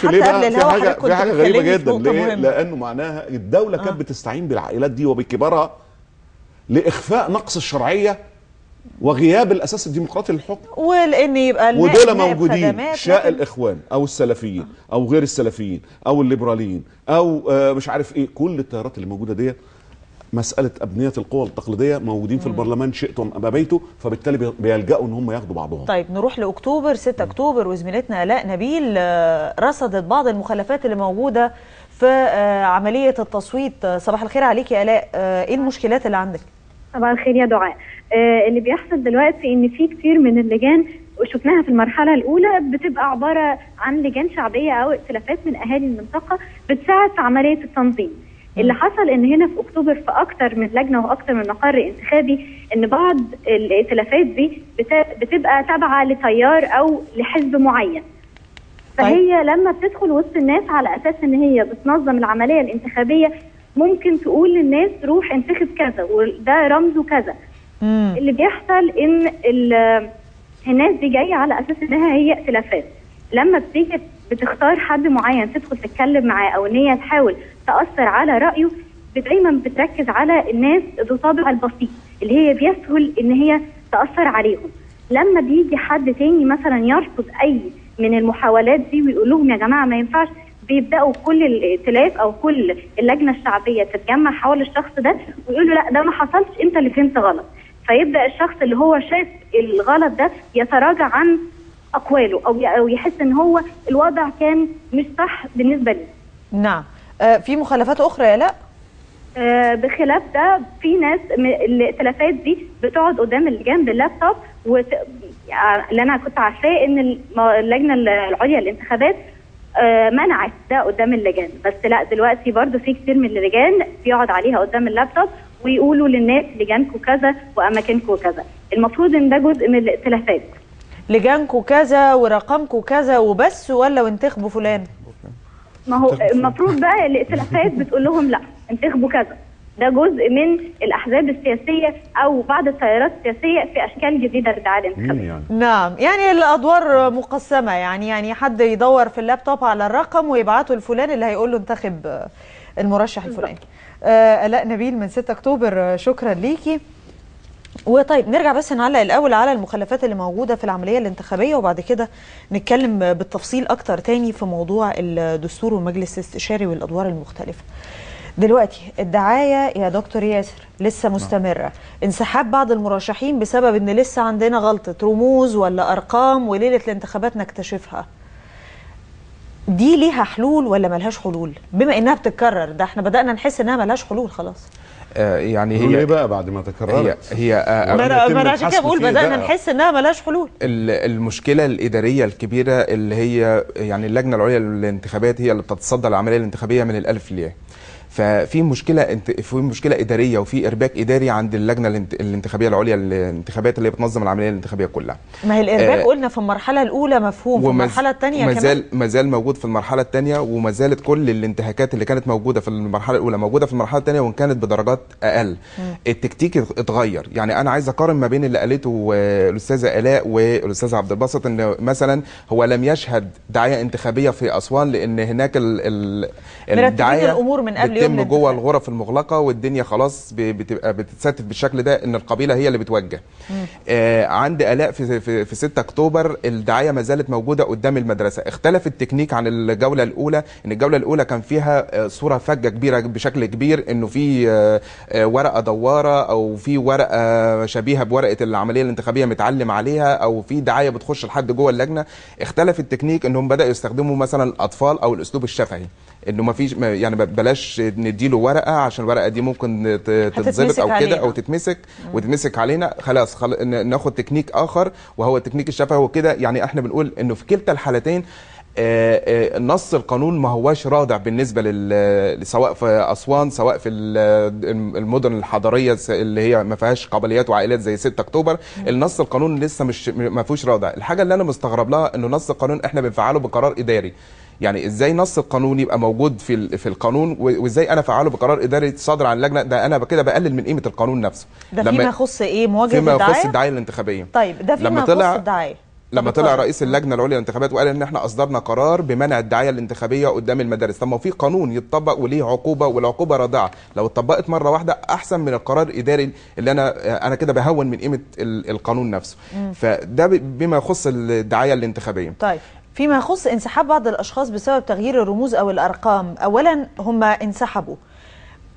تعرفي ليه حتى بقى؟ قبل الهوا حضرتك كنت في حاجة غريبة بتكلمني في جدا. نقطة ليه؟ مهمة. لانه معناها الدولة كانت بتستعين بالعائلات دي وبكبارها لاخفاء نقص الشرعية وغياب الاساس الديمقراطي للحكم، ولان يبقى ودول النائب موجودين خدمات، شاء لكن الاخوان او السلفيين او غير السلفيين او الليبراليين او مش عارف ايه، كل التيارات اللي موجودة دي مسالة ابنيه القوى التقليدية موجودين في البرلمان شئتم ام ابيتوا، فبالتالي بيلجأوا ان هم ياخدوا بعضهم. طيب نروح لاكتوبر، 6 اكتوبر، وزميلتنا الاء نبيل رصدت بعض المخالفات اللي موجودة في عملية التصويت. صباح الخير عليك يا الاء، ايه المشكلات اللي عندك؟ صباح الخير يا دعاء. اللي بيحصل دلوقتي ان في كتير من اللجان وشفناها في المرحلة الاولى بتبقى عبارة عن لجان شعبية او ائتلافات من اهالي المنطقة بتساعد في عملية التنظيم. اللي حصل ان هنا في اكتوبر في اكتر من لجنة واكتر من مقر انتخابي ان بعض الائتلافات دي بتبقى تابعه لتيار او لحزب معين. فهي لما بتدخل وسط الناس على اساس ان هي بتنظم العملية الانتخابية ممكن تقول للناس روح انتخب كذا وده رمزه كذا. اللي بيحصل ان الناس دي جاية على اساس انها هي ائتلافات، لما بتيجي بتختار حد معين تدخل تتكلم معاه او ان هي تحاول تاثر على رايه، دايما بتركز على الناس ذو طابع البسيط اللي هي بيسهل ان هي تاثر عليهم. لما بيجي حد تاني مثلا يرفض اي من المحاولات دي ويقول لهم يا جماعة ما ينفعش، بيبداوا كل الائتلاف او كل اللجنة الشعبية تتجمع حول الشخص ده ويقولوا لا ده ما حصلش، انت اللي فهمت غلط. فيبدا الشخص اللي هو شاف الغلط ده يتراجع عن اقواله او يحس ان هو الوضع كان مش صح بالنسبة ليه. نعم. في مخالفات اخرى يا لا؟ بخلاف ده في ناس الائتلافات دي بتقعد قدام اللجان باللابتوب، اللي انا كنت عارفاه ان اللجنة العليا للانتخابات منعت ده قدام اللجان، بس لا دلوقتي برضو في كتير من اللجان بيقعد عليها قدام اللابتوب ويقولوا للناس لجانكم كذا واماكنكم كذا. المفروض ان ده جزء من الائتلافات، لجانكم كذا ورقمكم كذا وبس، ولا وانتخبوا فلان؟ ما هو المفروض بقى الائتلافات بتقول لهم لا انتخبوا كذا. ده جزء من الاحزاب السياسية او بعض التيارات السياسية في اشكال جديدة للدعايه الانتخابية. يعني. نعم، يعني الادوار مقسمة، يعني حد يدور في اللابتوب على الرقم ويبعته لفلان اللي هيقول له انتخب المرشح الفلاني. الاء نبيل من 6 اكتوبر، شكرا ليكي. وطيب نرجع بس نعلق الأول على المخالفات اللي موجودة في العملية الانتخابية، وبعد كده نتكلم بالتفصيل أكتر تاني في موضوع الدستور والمجلس الاستشاري والأدوار المختلفة. دلوقتي الدعاية يا دكتور ياسر لسه مستمرة، انسحاب بعض المرشحين بسبب ان لسه عندنا غلطة رموز ولا أرقام وليلة الانتخابات نكتشفها. دي ليها حلول ولا ملهاش حلول؟ بما انها بتتكرر، ده احنا بدأنا نحس انها ملهاش حلول خلاص. يعني هي ليه بقى بعد ما تكررت؟ هي ما انا عشان كده بقول بدأنا نحس انها ملهاش حلول. المشكلة الادارية الكبيرة اللي هي يعني اللجنة العليا للانتخابات هي اللي بتتصدى العملية الانتخابية من الالف للياء. ففي مشكلة، في مشكلة ادارية وفي ارباك اداري عند اللجنة الانتخابية العليا للانتخابات اللي بتنظم العملية الانتخابية كلها. ما هي الارباك قلنا في المرحلة الاولى مفهوم، في المرحلة الثانية كمان ما زال موجود في المرحلة الثانية، وما زالت كل الانتهاكات اللي كانت موجودة في المرحلة الاولى موجودة في المرحلة الثانية، وان كانت بدرجات اقل. التكتيك اتغير. يعني انا عايز اقارن ما بين اللي قالته الاستاذة الاء والاستاذ عبد الباسط، ان مثلا هو لم يشهد دعاية انتخابية في اسوان لان هناك الدعاية الامور من قبل بتتم جوه الغرف المغلقة، والدنيا خلاص بتبقى بتتستف بالشكل ده، ان القبيلة هي اللي بتوجه. عند الاء في 6 اكتوبر الدعاية ما زالت موجودة قدام المدرسة. اختلف التكنيك عن الجولة الاولى، ان الجولة الاولى كان فيها صوره فجه كبيرة بشكل كبير، انه في ورقة دواره او في ورقة شبيهه بورقه العملية الانتخابية متعلم عليها، او في دعاية بتخش لحد جوه اللجنة. اختلف التكنيك انهم بداوا يستخدموا مثلا الاطفال او الاسلوب الشفهي، انه ما فيش يعني بلاش نديله ورقة عشان الورقة دي ممكن تتظبط او كده او تتمسك وتتمسك علينا، خلاص ناخد تكنيك اخر وهو التكنيك الشفهي وكده. يعني احنا بنقول انه في كلتا الحالتين نص القانون ما هواش رادع بالنسبة سواء في اسوان سواء في المدن الحضرية اللي هي ما فيهاش قبليات وعائلات زي 6 اكتوبر. النص القانون لسه مش ما فيهوش رادع. الحاجة اللي انا مستغرب لها انه نص القانون احنا بنفعله بقرار اداري. يعني ازاي نص القانون يبقى موجود في القانون، وازاي انا افعله بقرار اداري صادر عن اللجنة؟ ده انا كده بقلل من قيمة القانون نفسه. ده فيما يخص ايه؟ مواجهة الدعاية؟ فيما يخص الدعاية الانتخابية. طيب ده فيما يخص الدعاية. لما طلع رئيس اللجنة العليا للانتخابات وقال ان احنا اصدرنا قرار بمنع الدعاية الانتخابية قدام المدارس، طب ما في قانون يتطبق وليه عقوبه، والعقوبة رادعة، لو اتطبقت مرة واحدة احسن من القرار الاداري اللي انا كده بهون من قيمة القانون نفسه. فده بما يخص الدعاية الانتخابية. طيب فيما يخص انسحاب بعض الاشخاص بسبب تغيير الرموز او الارقام، اولا هم انسحبوا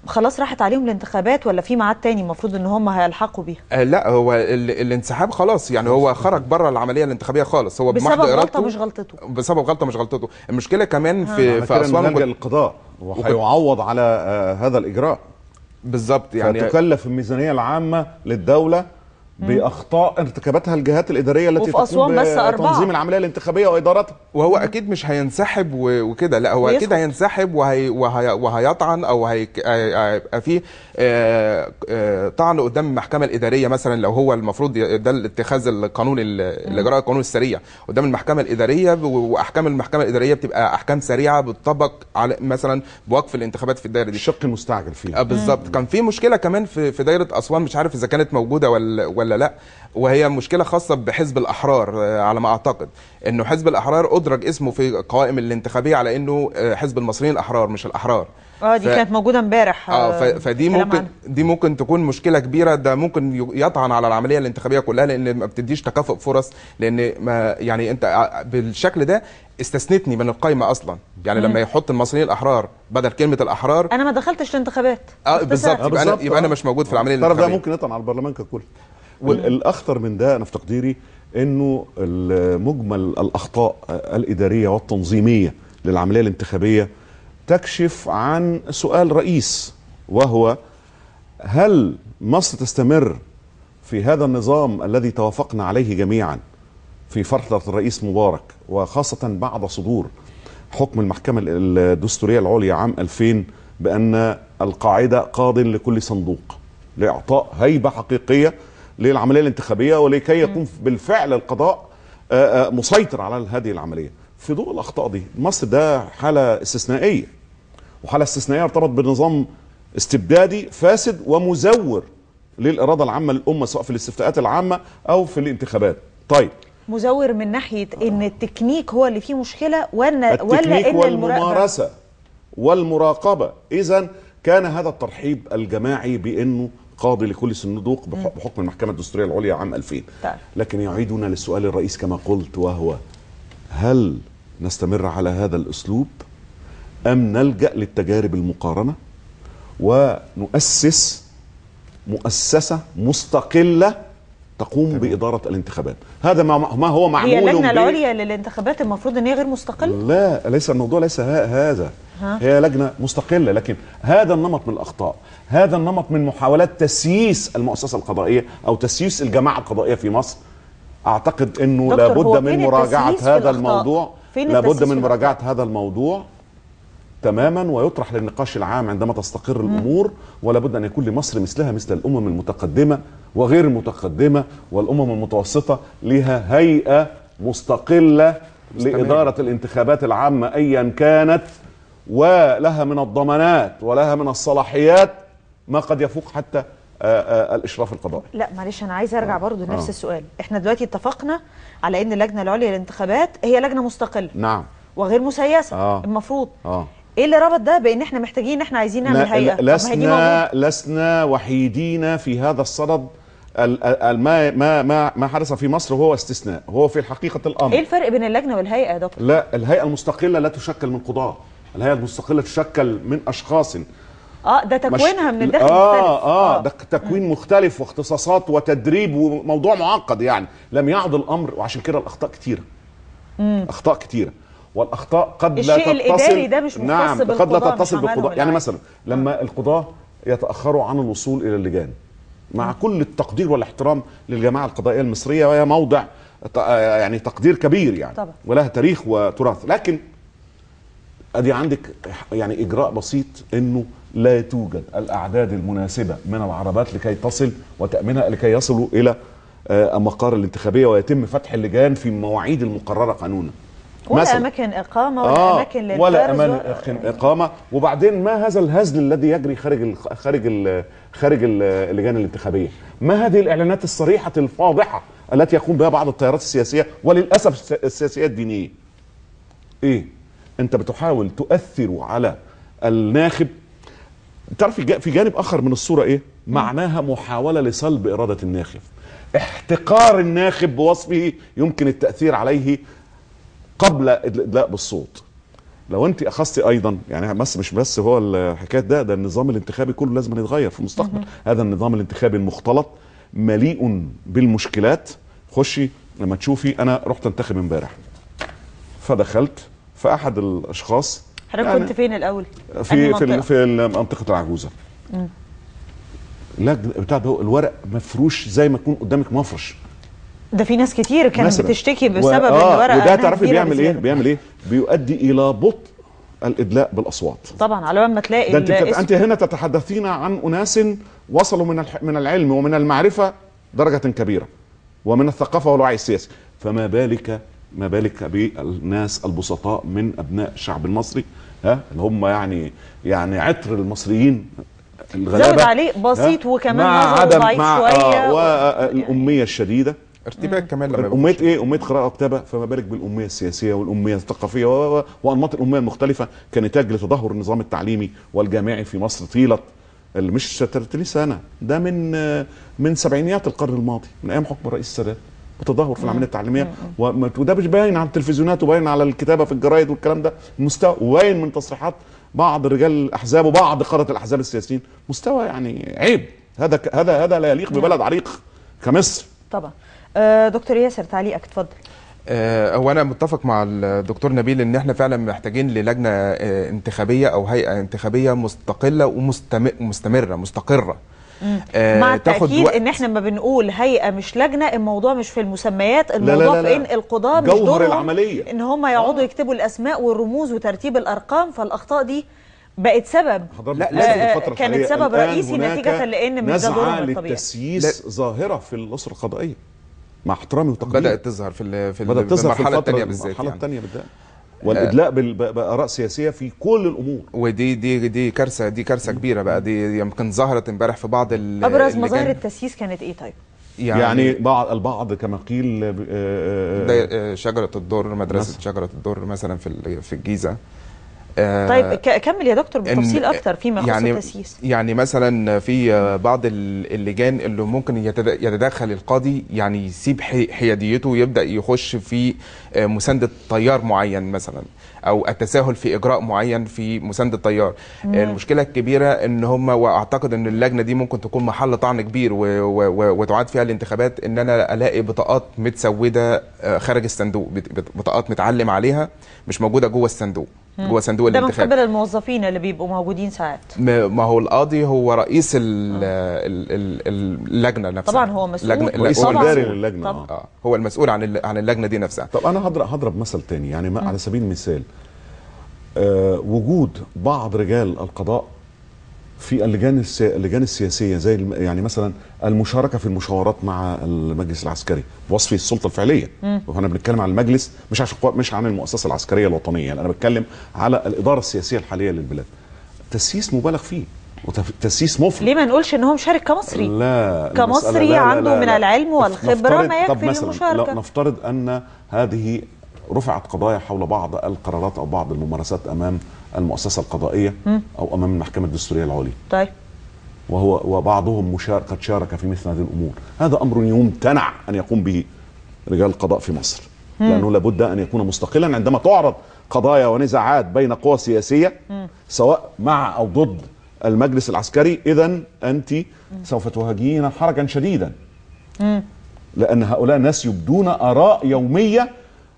خلاص راحت عليهم الانتخابات ولا في ميعاد تاني المفروض ان هم هيلحقوا بيها؟ لا هو الانسحاب خلاص، يعني هو خرج بره العملية الانتخابية خالص، هو بمحض بسبب ارادته، غلطه مش غلطته، بسبب غلطه مش غلطته. المشكلة كمان في اسوان القضاء وهيعوض على هذا الاجراء بالظبط، يعني فتكلف الميزانية العامة للدولة باخطاء ارتكبتها الجهات الادارية التي تقوم بتنظيم العملية الانتخابية وادارتها. وهو اكيد مش هينسحب وكده، لا هو اكيد هينسحب وهيطعن او هيبقى فيه طعن قدام المحكمة الادارية مثلا، لو هو المفروض ده الاتخاذ القانون الاجراء القانوني السريع قدام المحكمة الادارية، واحكام المحكمة الادارية بتبقى احكام سريعة بتطبق على مثلا بوقف الانتخابات في الدائرة دي، الشق المستعجل فيها بالظبط. كان في مشكلة كمان في دائرة اسوان، مش عارف اذا كانت موجودة ولا لا، وهي مشكلة خاصة بحزب الاحرار على ما اعتقد، انه حزب الاحرار ادرج اسمه في القوائم الانتخابية على انه حزب المصريين الاحرار مش الاحرار. دي كانت موجودة امبارح. فدي ممكن دي ممكن تكون مشكلة كبيرة، ده ممكن يطعن على العملية الانتخابية كلها، لان ما بتديش تكافؤ فرص، لان ما يعني انت بالشكل ده استثنتني من القايمة اصلا، يعني لما يحط المصريين الاحرار بدل كلمة الاحرار انا ما دخلتش الانتخابات. بالظبط، يبقى انا مش موجود في العملية الانتخابية. ده ممكن يطعن على البرلمان ككل. الاخطر من ده انا في تقديري انه مجمل الاخطاء الادارية والتنظيميه للعملية الانتخابية تكشف عن سؤال رئيس، وهو هل مصر تستمر في هذا النظام الذي توافقنا عليه جميعا في فترة الرئيس مبارك، وخاصة بعد صدور حكم المحكمة الدستورية العليا عام 2000 بأن القاعدة قاض لكل صندوق، لإعطاء هيبة حقيقية للعملية الانتخابية ولكي يكون بالفعل القضاء مسيطر على هذه العملية. في ضوء الأخطاء دي مصر ده حالة استثنائية، وحالة استثنائية ارتبط بنظام استبدادي فاسد ومزور للإرادة العامة للأمة سواء في الاستفتاءات العامة أو في الانتخابات. طيب مزور من ناحية إن التكنيك هو اللي فيه مشكلة ولا التكنيك والممارسة والمراقبة. إذن كان هذا الترحيب الجماعي بأنه قاضي لكل صندوق بحكم المحكمة الدستورية العليا عام 2000. طيب. لكن يعيدنا للسؤال الرئيس كما قلت، وهو هل نستمر على هذا الأسلوب أم نلجأ للتجارب المقارنة ونؤسس مؤسسة مستقلة تقوم بإدارة الانتخابات؟ هذا ما هو معمول. هي اللجنة العليا للانتخابات المفروض ان هي غير مستقلة؟ لا، ليس الموضوع ليس هذا. هي لجنة مستقلة، لكن هذا النمط من الأخطاء، هذا النمط من محاولات تسييس المؤسسة القضائية أو تسييس الجماعة القضائية في مصر، أعتقد أنه لابد من مراجعة هذا الموضوع، لابد من مراجعة هذا الموضوع تماما، ويطرح للنقاش العام عندما تستقر الأمور. ولا بد أن يكون لمصر مثلها مثل الأمم المتقدمة وغير المتقدمة والأمم المتوسطة لها هيئة مستقلة لإدارة الانتخابات العامة أيا كانت، ولها من الضمانات ولها من الصلاحيات ما قد يفوق حتى الإشراف القضائي. لا معلش، أنا عايزة أرجع برضو لنفس السؤال. إحنا دلوقتي اتفقنا على أن اللجنة العليا للانتخابات هي لجنة مستقلة، نعم، وغير مسيسة المفروض. ايه اللي ربط ده بان احنا محتاجين ان احنا عايزين نعمل هيئة؟ لسنا وحيدين في هذا الصدد. ما ما ما حدث في مصر هو استثناء، هو في حقيقة الامر. ايه الفرق بين اللجنة والهيئة يا دكتور؟ لا، الهيئة المستقلة لا تشكل من قضاه، الهيئة المستقلة تشكل من اشخاص. ده تكوينها من الداخل مختلف. ده تكوين مختلف واختصاصات وتدريب وموضوع معقد، يعني لم يعد الامر، وعشان كده الاخطاء كتيرة. اخطاء كتيرة، والاخطاء قد لا تتصل. الشيء الاداري ده مش مختص بالقضاء، قد لا تتصل بالقضاء. يعني مثلا لما القضاة يتاخروا عن الوصول الى اللجان، مع كل التقدير والاحترام للجماعة القضائية المصرية، وهي موضع يعني تقدير كبير يعني طبعا، ولها تاريخ وتراث، لكن ادي عندك يعني اجراء بسيط انه لا توجد الاعداد المناسبة من العربات لكي تصل وتامينها لكي يصلوا الى مقار الانتخابية ويتم فتح اللجان في المواعيد المقررة قانونا. ولا مثلا اماكن اقامه ولا اماكن للفرز ولا اماكن اقامه. وبعدين ما هذا الهزل الذي يجري خارج اللجان الانتخابية؟ ما هذه الاعلانات الصريحة الفاضحة التي يقوم بها بعض التيارات السياسية وللاسف السياسية الدينية؟ ايه، انت بتحاول تؤثر على الناخب. تعرفي في جانب اخر من الصورة ايه معناها؟ محاولة لصلب اراده الناخب، احتقار الناخب بوصفه يمكن التاثير عليه قبل الادلاء بالصوت. لو انت اخذتي ايضا يعني بس مش بس هو الحكاية ده النظام الانتخابي كله لازم يتغير في المستقبل. هذا النظام الانتخابي المختلط مليء بالمشكلات. خشي لما تشوفي، انا رحت انتخب امبارح فدخلت، فاحد الاشخاص، حضرتك يعني كنت فين الاول؟ في في في منطقة العجوزة. لا بتاع ده الورق مفروش زي ما يكون قدامك مفرش. ده في ناس كتير كانت بتشتكي بسبب الورقة. وده تعرفي بيعمل ايه؟ بيعمل ايه؟ بيؤدي الى بطء الادلاء بالاصوات. طبعا على ما تلاقي ده انت هنا تتحدثين عن اناس وصلوا من العلم ومن المعرفة درجه كبيرة ومن الثقافة والوعي السياسي، فما بالك ما بالك بالناس البسطاء من ابناء الشعب المصري، ها اللي هم يعني عطر المصريين الغلابة. زود عليه بسيط وكمان نظره ضعيف شوية والاميه الشديدة، ارتباك كمان لما امية ايه؟ امية قراءة وكتابه، فما بالك بالاميه السياسية والاميه الثقافية وانماط الامية المختلفة كنتاج لتدهور النظام التعليمي والجامعي في مصر طيلة اللي مش 30 سنة، ده من سبعينيات القرن الماضي، من ايام حكم الرئيس السادات، وتدهور في العملية التعليمية، وده مش باين على التلفزيونات وباين على الكتابة في الجرايد والكلام ده، مستوى، وباين من تصريحات بعض رجال الاحزاب وبعض قاده الاحزاب السياسيين، مستوى يعني عيب. هذا هذا هذا لا يليق ببلد عريق كمصر. طبعا. دكتور ياسر تعليقك اتفضل. هو انا متفق مع الدكتور نبيل ان احنا فعلا محتاجين للجنة انتخابية او هيئة انتخابية مستقلة ومستمرة مستقره. مع التأكيد ان احنا ما بنقول هيئة مش لجنة، الموضوع مش في المسميات، الموضوع في ان القضاة مش دورهم العملية ان هم يقعدوا يكتبوا الاسماء والرموز وترتيب الارقام، فالاخطاء دي بقت سبب، لا كانت سبب رئيسي نتيجة لان مش ده دورهم الطبيعي. للتسييس ظاهره في الاسرة القضائية مع احترامي وتقديري، بدات تظهر في المرحلة الثانية بالذات، المرحلة الثانية بالذات، والادلاء باراء سياسية في كل الامور، ودي دي دي كارثة، دي كارثة كبيرة بقى. دي يمكن ظهرت امبارح في بعض ابرز مظاهر التسييس كانت ايه؟ طيب يعني البعض كما قيل شجرة الدر، مدرسه شجرة الدر مثلا في الجيزة. طيب كمل يا دكتور بالتفصيل اكتر فيما يخص التسييس. يعني مثلا في بعض اللجان اللي ممكن يتدخل القاضي، يعني يسيب حياديته ويبدا يخش في مساندة تيار معين مثلا، او التساهل في اجراء معين في مساندة تيار. المشكلة الكبيرة ان هم، واعتقد ان اللجنة دي ممكن تكون محل طعن كبير وتعاد فيها الانتخابات، ان انا الاقي بطاقات متسوده خارج الصندوق، بطاقات متعلم عليها مش موجودة جوه الصندوق، جوه صندوق الانتخاب. ده من قبل الموظفين اللي بيبقوا موجودين ساعات. ما هو القاضي هو رئيس اللجنة نفسها. طبعا هو مسؤول، رئيس الاداري للجنة. هو المسؤول عن اللجنة دي نفسها. طب انا هضرب مثل تاني، يعني على سبيل المثال وجود بعض رجال القضاء في اللجان السياسية، زي يعني مثلا المشاركة في المشاورات مع المجلس العسكري بوصفه السلطة الفعلية. واحنا بنتكلم عن المجلس مش عن المؤسسة العسكرية الوطنية، يعني انا بتكلم على الادارة السياسية الحالية للبلاد. تسييس مبالغ فيه وتسييس مفرط. ليه ما نقولش ان هو مشارك كمصري؟ لا، كمصري لا عنده لا من العلم والخبرة ما يكفي للمشاركة. نفترض ان هذه رفعت قضايا حول بعض القرارات او بعض الممارسات امام المؤسسة القضائية او امام المحكمة الدستورية العليا. طيب، وهو وبعضهم قد شارك في مثل هذه الامور. هذا امر يمتنع ان يقوم به رجال القضاء في مصر، لانه لابد ان يكون مستقلا عندما تعرض قضايا ونزاعات بين قوى سياسية سواء مع او ضد المجلس العسكري. اذا انت سوف تواجهين حرجا شديدا، لان هؤلاء الناس يبدون اراء يومية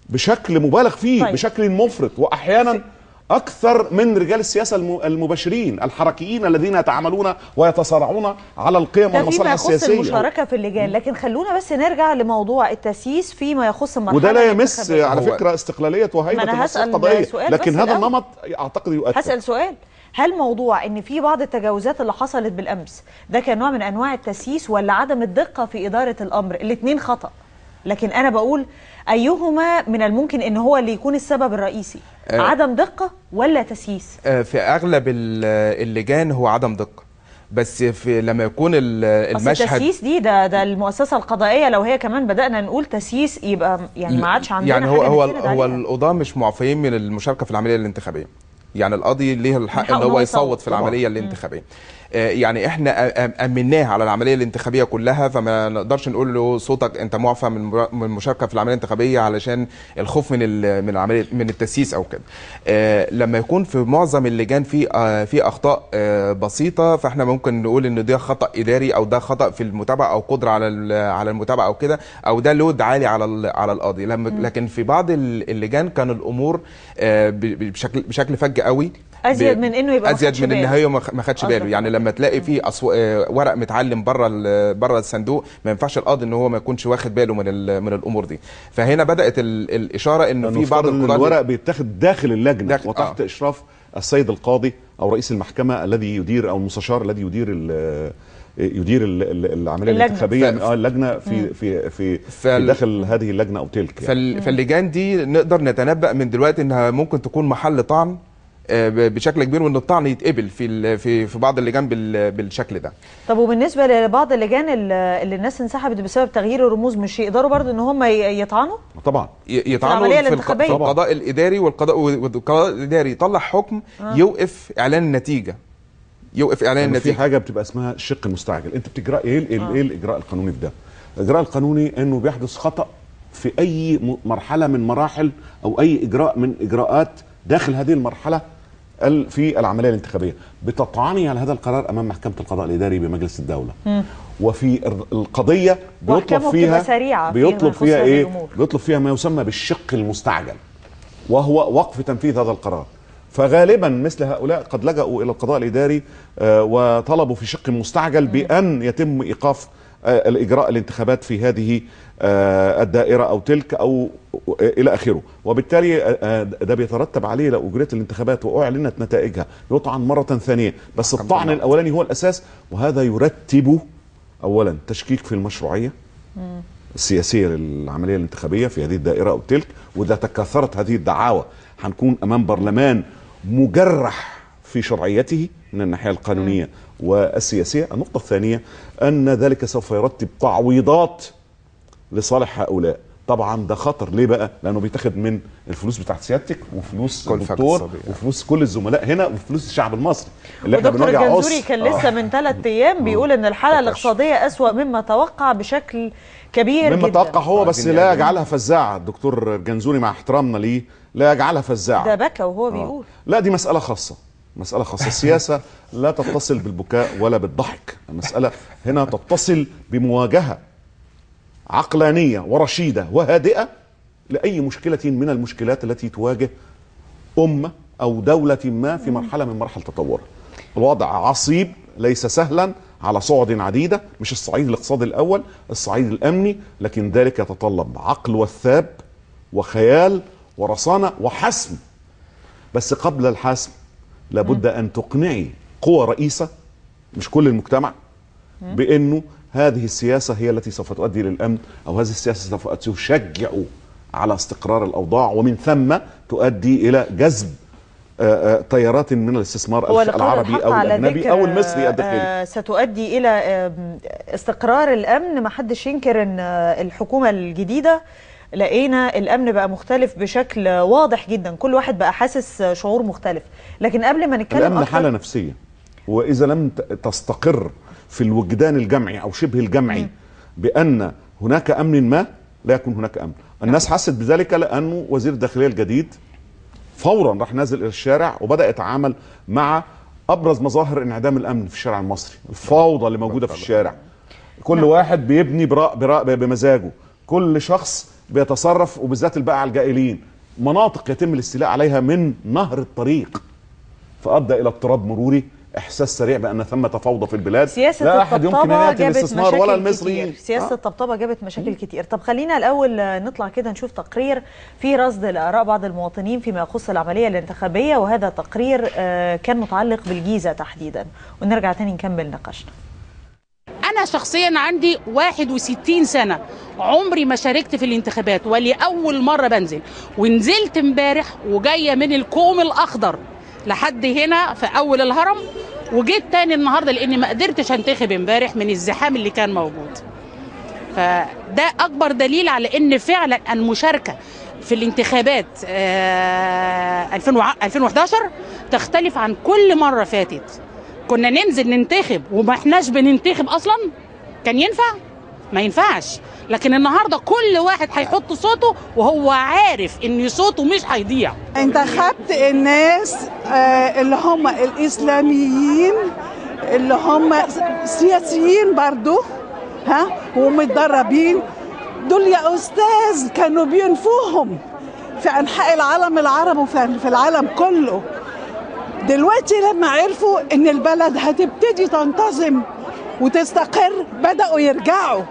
بشكل مبالغ فيه. طيب. بشكل مفرط، واحيانا اكثر من رجال السياسة المباشرين الحركيين الذين يتعاملون ويتصارعون على القيم والمصالح السياسية. المشاركة في اللجان. لكن خلونا بس نرجع لموضوع التسييس فيما يخص المرحلة، وده لا يمس على فكرة استقلالية وهيبة المؤسسة القضائية، لكن هذا النمط اعتقد يؤثر. هسال سؤال، هل موضوع ان في بعض التجاوزات اللي حصلت بالامس ده كان نوع من انواع التسييس ولا عدم الدقة في ادارة الامر؟ الاثنين خطأ. لكن انا بقول ايهما من الممكن ان هو اللي يكون السبب الرئيسي؟ عدم دقه ولا تسييس؟ في اغلب اللجان هو عدم دقه، بس في لما يكون المشهد التسييس دي ده المؤسسة القضائية، لو هي كمان بدانا نقول تسييس يبقى يعني ما عادش عندنا يعني هو القضاة مش معفيين من المشاركة في العملية الانتخابية، يعني القاضي ليه الحق ان هو يصوت في العملية الانتخابية. يعني احنا امناه على العملية الانتخابية كلها، فما نقدرش نقول له صوتك انت معفى من المشاركة في العملية الانتخابية علشان الخوف من العملية من التسييس او كده. لما يكون في معظم اللجان في اخطاء بسيطة، فاحنا ممكن نقول ان ده خطا اداري او ده خطا في المتابعة او قدره على المتابعة او كده، او ده لود عالي على القاضي. لكن في بعض اللجان كان الامور بشكل فج قوي، ازيد من انه يبقى ازيد من ان هي ما خدش باله. يعني لما تلاقي في ورق متعلم بره الصندوق، ما ينفعش القاضي ان هو ما يكونش واخد باله من الامور دي. فهنا بدات الاشارة انه في بعض القضاة الورق بيتاخد داخل اللجنة وتحت اشراف السيد القاضي او رئيس المحكمة الذي يدير او المستشار الذي يدير العملية الانتخابية، اللجنة في في في, في داخل هذه اللجنة او تلك يعني. فاللجان دي نقدر نتنبأ من دلوقتي انها ممكن تكون محل طعن بشكل كبير، وان الطعن يتقبل في في في بعض اللجان بالشكل ده. طب وبالنسبة لبعض اللجان اللي الناس انسحبت بسبب تغيير الرموز، مش يقدروا برضو ان هم يطعنوا؟ طبعا يطعنوا في القضاء الاداري، والقضاء الاداري يطلع حكم يوقف اعلان النتيجة. يوقف اعلان النتيجة. في حاجة بتبقى اسمها الشق المستعجل، انت بتجرأ ايه الاجراء القانوني في ده؟ الاجراء القانوني انه بيحدث خطأ في اي مرحلة من مراحل او اي اجراء من اجراءات داخل هذه المرحلة في العملية الانتخابية، بتطعني على هذا القرار أمام محكمة القضاء الإداري بمجلس الدولة. وفي القضية بيطلب فيها إيه؟ بيطلب فيها ما يسمى بالشق المستعجل، وهو وقف تنفيذ هذا القرار. فغالبا مثل هؤلاء قد لجأوا إلى القضاء الإداري وطلبوا في شق مستعجل بأن يتم إيقاف الإجراء الانتخابات في هذه الدائرة أو تلك أو إلى آخره. وبالتالي ده بيترتب عليه لو أجريت الانتخابات وأعلنت نتائجها يطعن مرة ثانية، بس الطعن الأولاني هو الأساس، وهذا يرتب أولا تشكيك في المشروعية السياسية للعملية الانتخابية في هذه الدائرة أو تلك، وإذا تكاثرت هذه الدعاوى هنكون أمام برلمان مجرح في شرعيته من الناحية القانونية والسياسية. النقطة الثانية أن ذلك سوف يرتب تعويضات لصالح هؤلاء. طبعا ده خطر. ليه بقى؟ لأنه بيتاخد من الفلوس بتاعت سيادتك وفلوس الدكتور وفلوس كل الزملاء هنا وفلوس الشعب المصري اللي احنا بنواجه. ودكتور الجنزوري كان لسه من 3 أيام بيقول إن الحالة الاقتصادية أسوأ مما توقع بشكل كبير مما جدا. توقع هو، بس لا يجعلها فزاعة. الدكتور الجنزوري مع احترامنا ليه لا يجعلها فزاعة. ده بكى وهو بيقول. لا، دي مسألة خاصة، مسألة خاصة. السياسة لا تتصل بالبكاء ولا بالضحك، المسألة هنا تتصل بمواجهة عقلانية ورشيدة وهادئة لأي مشكلة من المشكلات التي تواجه أمة أو دولة ما في مرحلة من مراحل تطورها. الوضع عصيب، ليس سهلا، على صعد عديدة، مش الصعيد الاقتصادي الأول، الصعيد الأمني، لكن ذلك يتطلب عقل وثاب وخيال ورصانة وحسم. بس قبل الحسم لابد أن تقنعي قوى رئيسة، مش كل المجتمع، بأنه هذه السياسة هي التي سوف تؤدي للأمن، أو هذه السياسة سوف تشجع على استقرار الأوضاع، ومن ثم تؤدي إلى جذب تيارات من الاستثمار العربي أو الأجنبي أو المصري الداخلي. ستؤدي إلى استقرار الأمن. ما حدش ينكر أن الحكومة الجديدة لقينا الأمن بقى مختلف بشكل واضح جدا، كل واحد بقى حاسس شعور مختلف. لكن قبل ما نتكلم الأمن حالة نفسية، وإذا لم تستقر في الوجدان الجمعي أو شبه الجمعي بأن هناك أمن ما، لا يكون هناك أمن. الناس حست بذلك لأنه وزير الداخلية الجديد فورا راح نازل إلى الشارع وبدأ يتعامل مع أبرز مظاهر انعدام الأمن في الشارع المصري، الفوضى اللي موجودة في الشارع. كل واحد بيبني براء بمزاجه، كل شخص بيتصرف، وبالذات البقع الجائلين، مناطق يتم الاستيلاء عليها من نهر الطريق، فأدى إلى اضطراب مروري، احساس سريع بان ثمة فوضى في البلاد. سياسة لا احد يمكن ان ياتي الاستثمار ولا المصريين. سياسة الطبطبه جابت مشاكل كتير. طب خلينا الاول نطلع كده نشوف تقرير في رصد لاراء بعض المواطنين فيما يخص العملية الانتخابية، وهذا تقرير كان متعلق بالجيزه تحديدا، ونرجع تاني نكمل نقاشنا. انا انا شخصيا عندي 61 سنة، عمري ما شاركت في الانتخابات ولاول مرة بنزل، ونزلت امبارح وجاية من الكوم الاخضر لحد هنا في اول الهرم، وجيت تاني النهارده لاني ما قدرتش انتخب امبارح من الزحام اللي كان موجود. فده اكبر دليل على ان فعلا المشاركة في الانتخابات 2011 تختلف عن كل مرة فاتت. كنا ننزل ننتخب وما احناش بننتخب اصلا، كان ينفع؟ ما ينفعش. لكن النهارده كل واحد هيحط صوته وهو عارف ان صوته مش هيضيع. انتخبت الناس اللي هم الاسلاميين، اللي هم سياسيين برضو، ها، ومتدربين. دول يا استاذ كانوا بينفوهم في انحاء العالم العربي وفي العالم كله. دلوقتي لما عرفوا ان البلد هتبتدي تنتظم وتستقر بدأوا يرجعوا.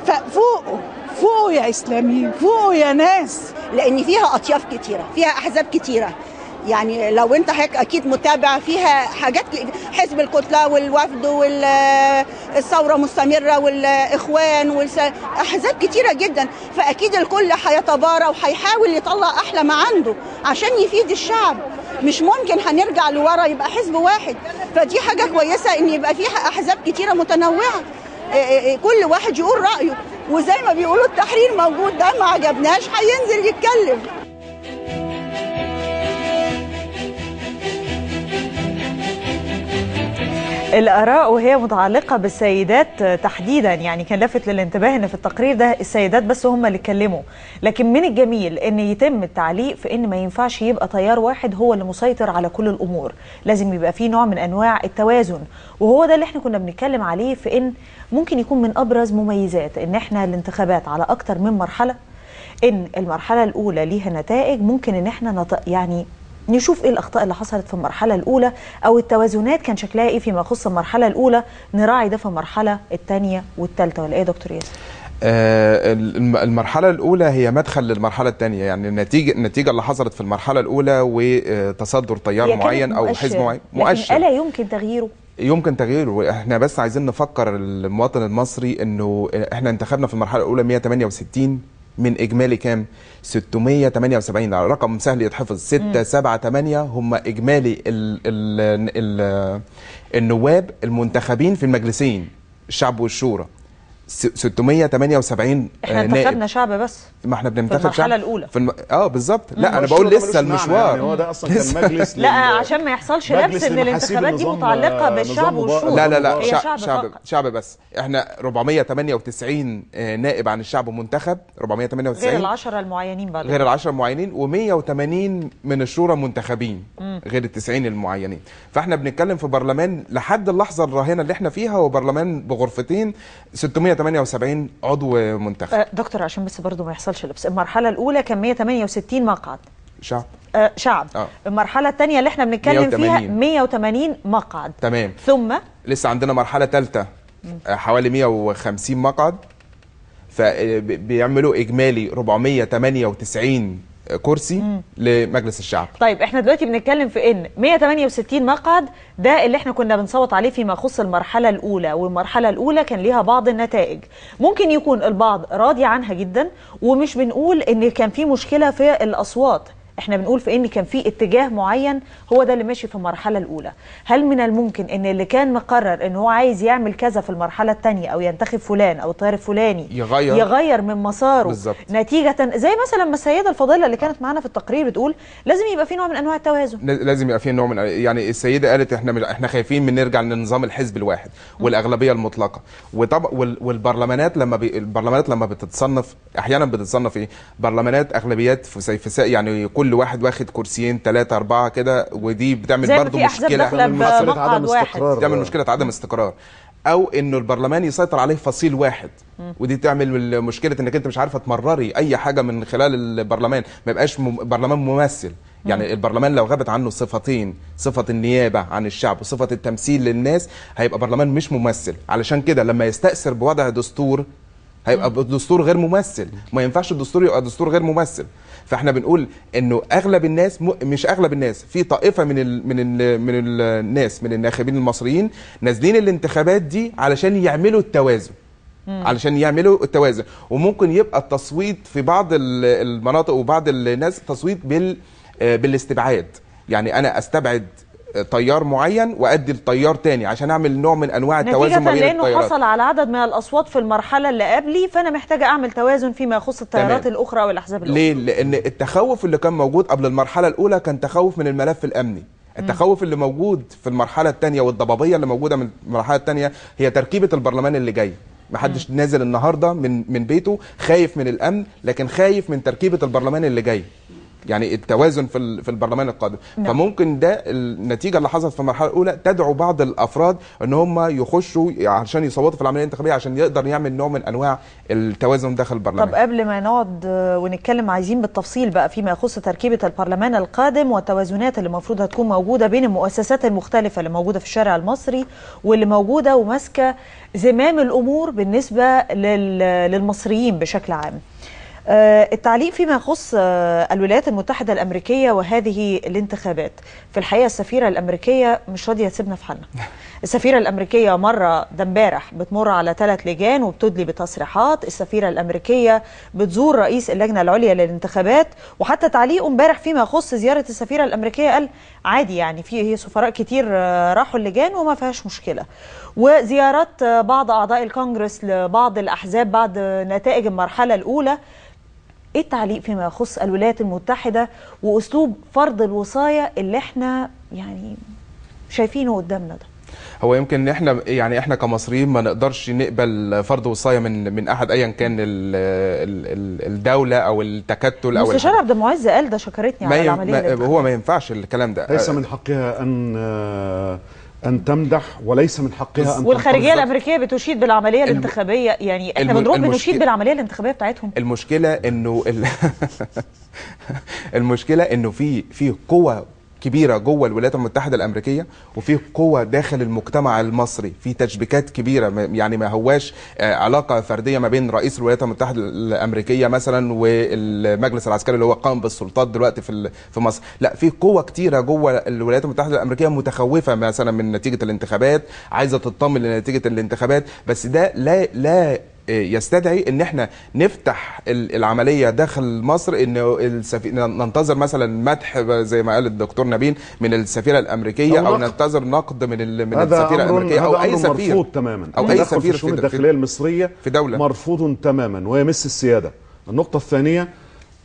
ففوقوا، فوقوا يا اسلاميين، فوقوا يا ناس، لان فيها اطياف كتيرة، فيها احزاب كتيرة. يعني لو انت حضرتك اكيد متابع، فيها حاجات، حزب الكتلة والوفد والثورة مستمرة والاخوان، احزاب كتيرة جدا. فاكيد الكل هيتبارى وهيحاول يطلع احلى ما عنده عشان يفيد الشعب. مش ممكن هنرجع لورا يبقى حزب واحد. فدي حاجة كويسة ان يبقى فيها احزاب كتيرة متنوعة، كل واحد يقول رايه، وزي ما بيقولوا التحرير موجود، ده ما عجبناش هينزل يتكلم. الآراء وهي متعلقة بالسيدات تحديدا، يعني كان لافت للانتباه ان في التقرير ده السيدات بس هم اللي اتكلموا، لكن من الجميل ان يتم التعليق في ان ما ينفعش يبقى تيار واحد هو اللي مسيطر على كل الامور، لازم يبقى فيه نوع من انواع التوازن، وهو ده اللي احنا كنا بنتكلم عليه في ان ممكن يكون من ابرز مميزات ان احنا الانتخابات على اكتر من مرحلة، ان المرحلة الاولى ليها نتائج، ممكن ان احنا يعني نشوف ايه الاخطاء اللي حصلت في المرحلة الاولى او التوازنات كان شكلها ايه فيما يخص المرحلة الاولى، نراعي ده في المرحلة الثانية والثالثة، ولا ايه يا دكتور ياسر؟ المرحلة الاولى هي مدخل للمرحلة الثانية، يعني النتيجة اللي حصلت في المرحلة الاولى وتصدر تيار معين او حزب معين مؤشر، الا يمكن تغييره؟ يمكن تغييره. احنا بس عايزين نفكر المواطن المصري انه احنا انتخبنا في المرحلة الاولى 168 من اجمالي كام؟ 678، رقم سهل يتحفظ، 6 7 8 هم اجمالي ال ال ال النواب المنتخبين في المجلسين الشعب والشورى، 678. احنا انتخبنا شعب بس، ما احنا بننتخب شعب في المرحلة الاولى في بالظبط. لا انا بقول لسه المشوار، يعني هو ده اصلا كان مجلس لا عشان ما يحصلش لبس ان الانتخابات دي متعلقه بالشعب والشورى. لا لا لا، شعب شعب, شعب بس. احنا 498 نائب عن الشعب منتخب، 498 غير العشرة المعينين بعد، غير العشرة المعينين، و180 من الشورى منتخبين غير ال90 المعينين. فاحنا بنتكلم في برلمان لحد اللحظة الراهنة اللي احنا فيها، هو برلمان بغرفتين، 678 عضو منتخب. دكتور عشان بس برضو ما يحصلش لبس، المرحلة الأولى كان 168 مقعد شعب شعب. المرحلة الثانية اللي احنا بنتكلم فيها 180 مقعد، تمام. ثم لسه عندنا مرحلة ثالثة حوالي 150 مقعد، فبيعملوا إجمالي 498 كرسي لمجلس الشعب. طيب احنا دلوقتي بنتكلم في ان 168 مقعد ده اللي احنا كنا بنصوت عليه فيما يخص المرحلة الاولى، والمرحلة الاولى كان ليها بعض النتائج ممكن يكون البعض راضي عنها جدا، ومش بنقول ان كان في مشكلة في الاصوات، احنا بنقول في ان كان في اتجاه معين هو ده اللي ماشي في المرحلة الاولى. هل من الممكن ان اللي كان مقرر ان هو عايز يعمل كذا في المرحلة الثانية او ينتخب فلان او التيار الفلاني يغير من مساره بالزبط. نتيجة زي مثلا ما السيدة الفاضلة اللي كانت معانا في التقرير بتقول لازم يبقى في نوع من انواع التوازن، لازم يبقى في نوع من، يعني السيدة قالت احنا خايفين من نرجع لنظام الحزب الواحد والاغلبيه المطلقة. وطبعا والبرلمانات لما البرلمانات لما بتتصنف احيانا بتتصنف ايه؟ برلمانات اغلبيات فسيفساء، يعني كل واحد واخد كرسيين 3 4 كده، ودي بتعمل برضه مشكلة، عدم استقرار، بتعمل مشكلة عدم استقرار، او انه البرلمان يسيطر عليه فصيل واحد، ودي تعمل مشكلة انك انت مش عارفه تمرري اي حاجة من خلال البرلمان، ما يبقاش برلمان ممثل. يعني البرلمان لو غابت عنه صفتين، صفة النيابة عن الشعب وصفه التمثيل للناس، هيبقى برلمان مش ممثل. علشان كده لما يستأثر بوضع دستور هيبقى دستور غير ممثل. ما ينفعش الدستور يبقى دستور غير ممثل. فاحنا بنقول انه اغلب الناس، مش اغلب الناس، في طائفة من ال من ال من الناس، من الناخبين المصريين نازلين الانتخابات دي علشان يعملوا التوازن. علشان يعملوا التوازن. وممكن يبقى التصويت في بعض المناطق وبعض الناس تصويت بالاستبعاد، يعني انا استبعد تيار معين وادي لتيار تاني عشان اعمل نوع من انواع التوازن ما بين التيارات. لانه حصل على عدد من الاصوات في المرحلة اللي قبلي، فانا محتاجه اعمل توازن فيما يخص التيارات الاخرى والاحزاب الاخرى. ليه؟ لان التخوف اللي كان موجود قبل المرحلة الاولى كان تخوف من الملف الامني. التخوف اللي موجود في المرحلة الثانية والضبابيه اللي موجودة من المرحلة الثانية هي تركيبه البرلمان اللي جاي. محدش نازل النهارده من بيته خايف من الامن، لكن خايف من تركيبه البرلمان اللي جاي، يعني التوازن في البرلمان القادم. نعم. فممكن ده النتيجة اللي حصلت في المرحلة الاولى تدعو بعض الافراد ان هم يخشوا عشان يصوتوا في العملية الانتخابية عشان يقدر يعمل نوع من انواع التوازن داخل البرلمان. طب قبل ما نقعد ونتكلم عايزين بالتفصيل بقى فيما يخص تركيبه البرلمان القادم والتوازنات اللي المفروض هتكون موجودة بين المؤسسات المختلفة اللي موجودة في الشارع المصري واللي موجودة وماسكه زمام الامور بالنسبة للمصريين بشكل عام. التعليق فيما يخص الولايات المتحدة الأمريكية وهذه الانتخابات، في الحقيقة السفيرة الأمريكية مش راضية تسيبنا في حالنا. السفيرة الأمريكية مرة ده امبارح بتمر على 3 لجان وبتدلي بتصريحات، السفيرة الأمريكية بتزور رئيس اللجنة العليا للانتخابات، وحتى تعليقه امبارح فيما يخص زيارة السفيرة الأمريكية قال عادي، يعني في سفراء كتير راحوا اللجان وما فيهاش مشكلة. وزيارات بعض أعضاء الكونجرس لبعض الأحزاب بعد نتائج المرحلة الأولى. ايه التعليق فيما يخص الولايات المتحدة واسلوب فرض الوصاية اللي احنا يعني شايفينه قدامنا ده؟ هو يمكن احنا يعني احنا كمصريين ما نقدرش نقبل فرض وصاية من احد ايا كان الدولة او التكتل او المستشار عبد المعز قال ده شكرتني على العملية. هو ما ينفعش الكلام ده، ليس من حقها ان تمدح وليس من حقها ان والخارجية الامريكية بتشيد بالعملية الانتخابية، يعني احنا بنروح بنشيد بالعملية الانتخابية بتاعتهم. المشكلة انه المشكلة انه في قوة كبيرة جوه الولايات المتحدة الامريكية وفي قوة داخل المجتمع المصري، في تشبيكات كبيرة، يعني ما هواش علاقة فردية ما بين رئيس الولايات المتحدة الامريكية مثلا والمجلس العسكري اللي هو قام بالسلطات دلوقتي في مصر، لا في قوة كتيرة جوه الولايات المتحدة الامريكية متخوفه مثلا من نتيجة الانتخابات، عايزه تطمن لنتيجة الانتخابات، بس ده لا يستدعي ان احنا نفتح العملية داخل مصر، ان ننتظر مثلا مدح زي ما قال الدكتور نبيل من السفيره الامريكية، او ننتظر نقد من السفيره الامريكية او اي سفير. مرفوض تماما، او اي سفير في الشؤون الداخلية المصرية في دولة مرفوض تماما ويمس السيادة. النقطة الثانية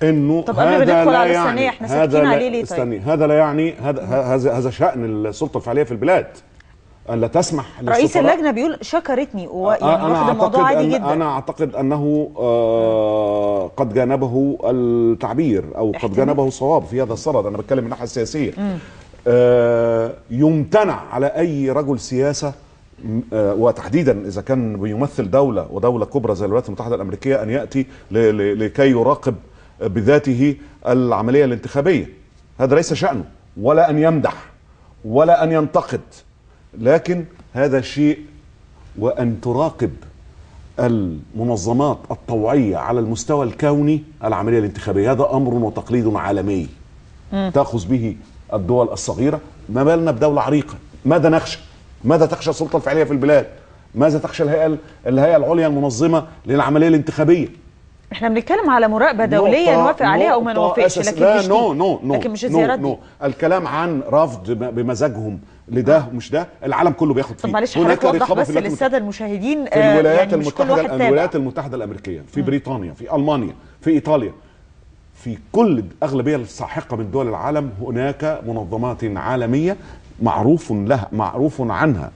انه هذا لا يعني احنا ساكتين عليه ليه؟ طيب هذا لا يعني هذا شأن السلطة الفعلية في البلاد أن لا تسمح. رئيس اللجنة بيقول شكرتني، ويعني واخد الموضوع عادي جدا. أنا أعتقد أنه قد جانبه التعبير أو قد جانبه صواب في هذا الصدد. أنا بتكلم من الناحية السياسية. يمتنع على أي رجل سياسة، وتحديدا إذا كان بيمثل دولة ودولة كبرى زي الولايات المتحدة الأمريكية، أن يأتي لكي يراقب بذاته العملية الانتخابية. هذا ليس شأنه، ولا أن يمدح ولا أن ينتقد، لكن هذا شيء. وأن تراقب المنظمات الطوعية على المستوى الكوني العملية الانتخابية، هذا أمر وتقليد عالمي تأخذ به الدول الصغيرة. ما بالنا بدولة عريقة؟ ماذا نخشى؟ ماذا تخشى السلطة الفعلية في البلاد؟ ماذا تخشى الهيئة العليا المنظمة للعملية الانتخابية؟ احنا بنتكلم على مراقبة دولية نوافق عليها او ما نوافقش، لكن لا مش no no no لكن مش الزيارات دي. الكلام عن رفض بمزاجهم لده ومش ده، العالم كله بياخد فيه. طب معلش حضرتك وضح بس للسادة المشاهدين، في الولايات يعني مش كل واحد تابع. الولايات المتحدة الامريكية، في بريطانيا، في المانيا، في ايطاليا، في كل اغلبية الساحقة من دول العالم هناك منظمات عالمية معروف لها، معروف عنها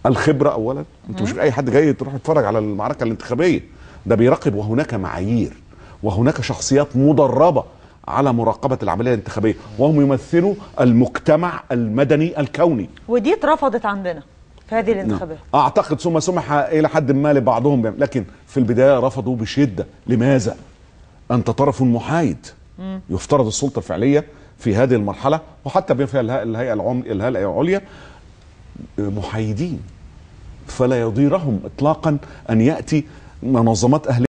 الخبرة. اولا انت مش اي حد جاي تروح تتفرج على المعركة الانتخابية، ده بيراقب، وهناك معايير وهناك شخصيات مدربة على مراقبة العملية الانتخابية، وهم يمثلوا المجتمع المدني الكوني. ودي اترفضت عندنا في هذه الانتخابات أعتقد، ثم سمح إلى حد ما لبعضهم، لكن في البداية رفضوا بشدة. لماذا؟ أنت طرف محايد. يفترض السلطة الفعلية في هذه المرحلة، وحتى بما فيها الهيئة العليا، محايدين، فلا يضيرهم إطلاقا أن يأتي منظمات اهليه.